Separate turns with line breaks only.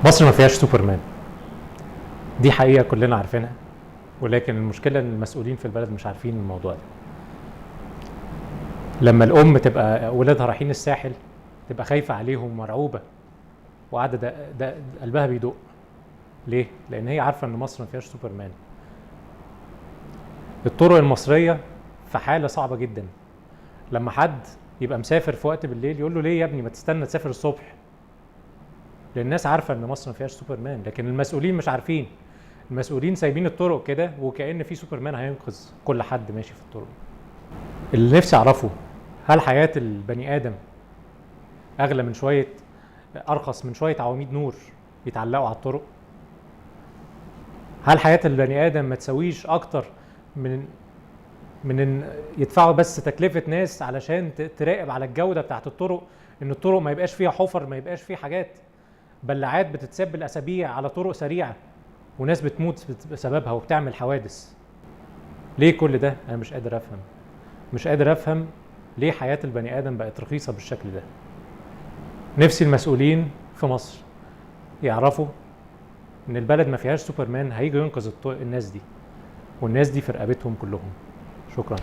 مصر ما فيهاش سوبرمان، دي حقيقة كلنا عارفينها، ولكن المشكلة ان المسؤولين في البلد مش عارفين الموضوع ده. لما الام تبقى ولادها رايحين الساحل تبقى خايفة عليهم ومرعوبه وقاعدة ده قلبها بيدق. ليه؟ لان هي عارفه ان مصر ما فيهاش سوبرمان. الطرق المصرية في حاله صعبة جدا. لما حد يبقى مسافر في وقت بالليل يقول له ليه يا ابني ما تستنى تسافر الصبح؟ لان الناس عارفه ان مصر ما فيهاش سوبرمان، لكن المسؤولين مش عارفين. المسؤولين سايبين الطرق كده وكأن في سوبرمان هينقذ كل حد ماشي في الطرق. اللي نفسي اعرفه، هل حياة البني آدم أغلى من شوية، أرخص من شوية عواميد نور يتعلقوا على الطرق؟ هل حياة البني آدم ما تساويش أكتر من إن يدفعوا بس تكلفة ناس علشان تراقب على الجودة بتاعت الطرق، إن الطرق ما يبقاش فيها حفر، ما يبقاش فيها حاجات بلاعات بتتساب بالأسابيع على طرق سريعة وناس بتموت بسببها وبتعمل حوادث؟ ليه كل ده؟ أنا مش قادر أفهم، مش قادر أفهم ليه حياة البني آدم بقت رخيصة بالشكل ده. نفسي المسؤولين في مصر يعرفوا إن البلد ما فيهاش سوبرمان هيجي ينقذ الناس دي، والناس دي في رقبتهم كلهم. شكراً.